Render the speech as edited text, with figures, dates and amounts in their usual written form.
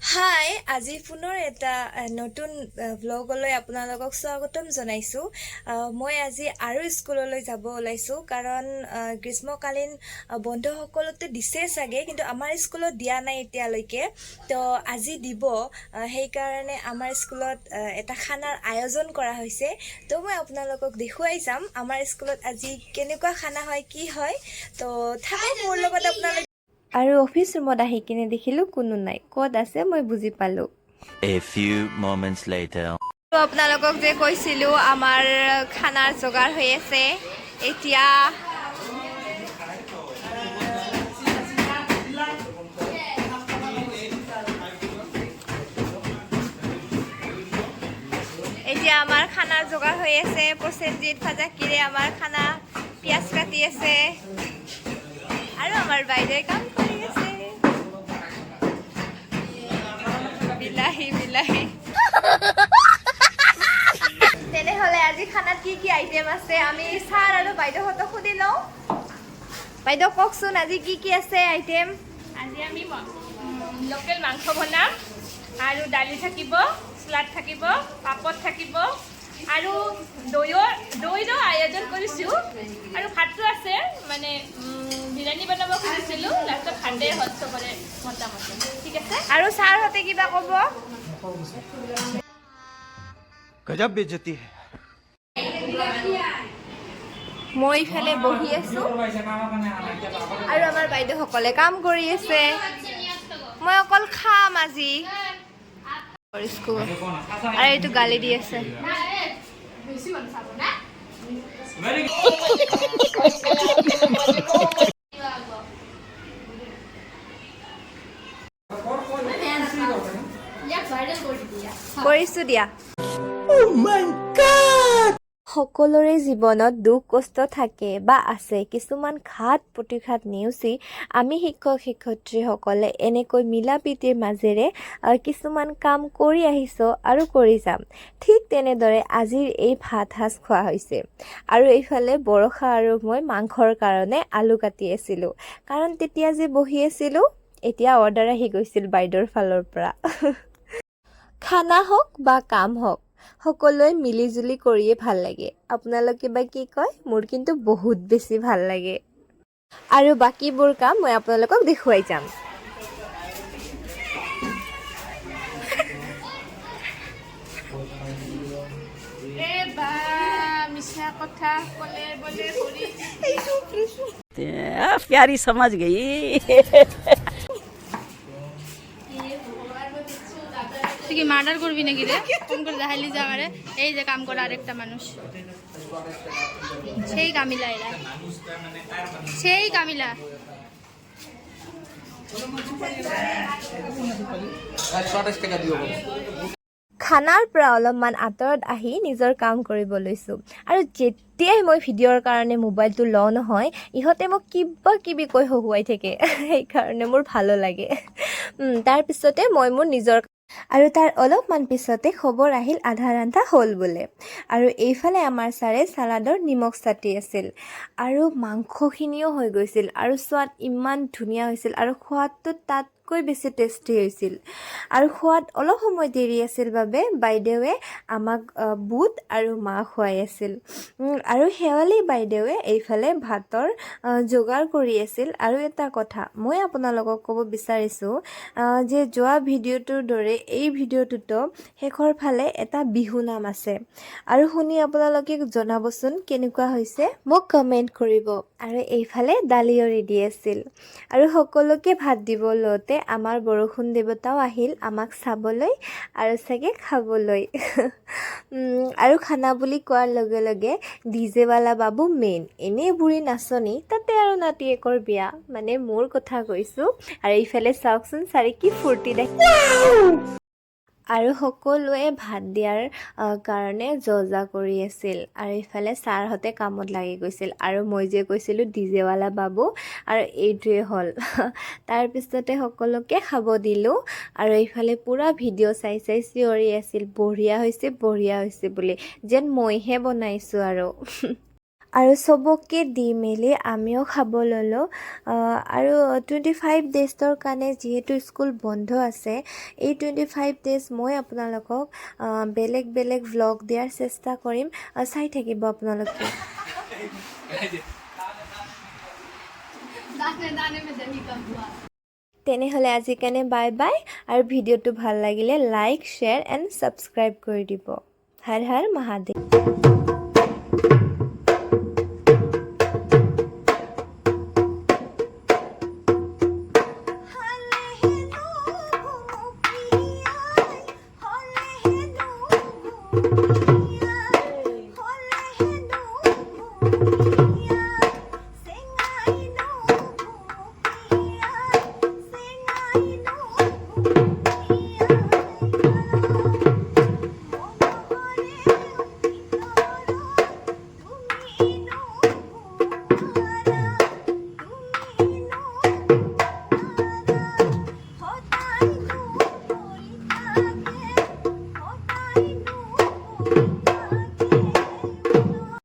হাই, আজি পুনৰ এটা নতুন ভ্লগলৈ আপোনালোকক স্বাগতম জনাইছোঁ। মই আজি আৰু স্কুললৈ যাব ওলাইছোঁ, কাৰণ গ্ৰীষ্মকালীন বন্ধ সকলোতে দিছে চাগে, কিন্তু আমাৰ স্কুলত দিয়া নাই এতিয়ালৈকে। তো আজি দিব। সেইকাৰণে আমাৰ স্কুলত এটা খানাৰ আয়োজন কৰা হৈছে। তো মই আপোনালোকক দেখুৱাই যাম আমাৰ স্কুলত আজি কেনেকুৱা খানা হয়, কি হয়। তো থাকক মোৰ লগত আপোনালোক। আৰু অফিচ ৰুমত আহি কিনে দেখিলোঁ কোনো নাই। ক'ত আছে মই বুজি পালোঁ। A few moments later. আপোনালোকক যে কৈছিলোঁ, আমাৰ খানাৰ যোগাৰ হৈ আছে এতিয়া। এতিয়া আমাৰ খানাৰ যোগাৰ হৈ আছে। প্ৰসেনজিৎ ফাজাকিৰে আমাৰ খানা পিঁয়াজ কাটি আছে আৰু আমাৰ বাইদেৱে কাম কৰি আছে। বিলাহী, বিলাহী। তেনেহ'লে আজি খানাত কি কি আইটেম আছে, আমি ছাৰ আৰু বাইদেউহঁতক সুধি লওঁ। বাইদেউ, কওকচোন, আজি কি কি আছে আইটেম? আজি আমি লোকেল মাংস বনাম আৰু দালি থাকিব, চালাড থাকিব, পাপৰ থাকিব আৰু দৈৰো আয়োজন কৰিছোঁ। আৰু ভাতটো আছে, মানে বিৰিয়ানী বনাব খুজিছিলোঁ, লাষ্টত ভাতেই হ'ল চবৰে মতামতে। ঠিক আছে। আৰু ছাৰহঁতে কিবা ক'ব? गजब बेइज्जती है। মই ইফালে বহি আছো আৰু আমাৰ বাইদেউসকলে কাম কৰি আছে। মই অকল খাম আজি স্কুল। আৰু এইটো গালি দি আছে। কৰিছো দিয়া। সকলোৰে জীৱনত দুখ কষ্ট থাকে বা আছে। কিছুমান ঘাত প্ৰতিঘাত নেওচি আমি শিক্ষক শিক্ষয়িত্ৰীসকলে এনেকৈ মিলা প্ৰীতিৰ মাজেৰে কিছুমান কাম কৰি আহিছোঁ আৰু কৰি যাম। ঠিক তেনেদৰে আজিৰ এই ভাত সাজ খোৱা হৈছে। আৰু এইফালে বৰষা আৰু মই মাংসৰ কাৰণে আলু কাটি আছিলোঁ, কাৰণ তেতিয়া যে বহি আছিলোঁ, এতিয়া অৰ্ডাৰ আহি গৈছিল বাইদেউৰ ফালৰ পৰা। খানা হওক বা কাম হওক, সকলোৱে মিলি জুলি কৰিয়ে ভাল লাগে। আপোনালোকে বা কি কয়? মোৰ কিন্তু বহুত বেছি ভাল লাগে। আৰু বাকীবোৰ কাম মই আপোনালোকক দেখুৱাই যাম। এ বা, মিছা কথা ক'লে বোলে কৰি प्यारी समझ गई। তুই কি মার্ডার করবি নাকি রে? ফোন করে দেখাইলি যে আমারে। এই যে কাম করা আরেকটা মানুষ, সেই কামিলা, এরা সেই কামিলা। খানাৰ পৰা অলপমান আঁতৰত আহি নিজৰ কাম কৰিব লৈছোঁ। আৰু যেতিয়াই মই ভিডিঅ'ৰ কাৰণে মোবাইলটো লওঁ নহয়, ইহঁতে মোক কিবা কিবি কৈ হহুৱাই থাকে। সেইকাৰণে মোৰ ভালো লাগে। তাৰপিছতে মই মোৰ নিজৰ। আৰু তাৰ অলপমান পিছতে খবৰ আহিল, আধা ৰন্ধা হ'ল বোলে। আৰু এইফালে আমাৰ ছাৰে চালাডৰ নিমখ চাটি আছিল আৰু মাংসখিনিও হৈ গৈছিল আৰু সোৱাদ ইমান ধুনীয়া হৈছিল আৰু সোৱাদটো তাতকৈ বেছি টেষ্টি হৈছিল। আৰু খোৱাত অলপ সময় দেৰি আছিল বাবে বাইদেৱে আমাক বুট আৰু মাহ খুৱাই আছিল। আৰু শেৱালি বাইদেৱে এইফালে ভাতৰ যোগাৰ কৰি আছিল। আৰু এটা কথা মই আপোনালোকক ক'ব বিচাৰিছোঁ যে যোৱা ভিডিঅ'টোৰ দৰে এই ভিডিঅ'টোতো শেষৰ ফালে এটা বিহু নাম আছে। আৰু শুনি আপোনালোকে জনাবচোন কেনেকুৱা হৈছে, মোক কমেণ্ট কৰিব। আৰু এইফালে দালিও ৰেডি আছিল। আৰু সকলোকে ভাত দিব লওঁতে আমাৰ বৰষুণ দেৱতাও আহিল আমাক চাবলৈ আৰু চাগে খাবলৈ। আৰু খানা বুলি কোৱাৰ লগে লগে ডিজেৱালা বাবু মেইন। এনেই বুঢ়ী নাচনী, তাতে আৰু নাতিয়েকৰ বিয়া, মানে মোৰ কথা কৈছোঁ। আৰু এইফালে চাওকচোন ছাৰে কি ফূৰ্তি দেখে। আৰু সকলোৱে ভাত দিয়াৰ কাৰণে যো-জা কৰি আছিল আৰু ইফালে ছাৰহঁতে কামত লাগি গৈছিল। আৰু মই যে কৈছিলোঁ ডিজেৱালা বাবু, আৰু এইটোৱে হ'ল। তাৰপিছতে সকলোকে খাব দিলোঁ। আৰু এইফালে পূৰা ভিডিঅ' চাই চাই চিঞৰি আছিল, বঢ়িয়া হৈছে, বঢ়িয়া হৈছে বুলি, যেন মইহে বনাইছোঁ। আৰু আৰু চবকে দি মেলি আমিও খাব ল'লোঁ। আৰু 25 ডেইজৰ কাৰণে যিহেতু স্কুল বন্ধ আছে, এই 25 ডেইজ মই আপোনালোকক বেলেগ বেলেগ ভ্লগ দিয়াৰ চেষ্টা কৰিম। চাই থাকিব আপোনালোকে। दाने दाने में दही कम हुआ। তেনেহ'লে আজিৰ কাৰণে বাই বাই। আৰু ভিডিঅ'টো ভাল লাগিলে লাইক, শ্বেয়াৰ এণ্ড ছাবস্ক্ৰাইব কৰি দিব। হৰ হৰ মহাদেৱ।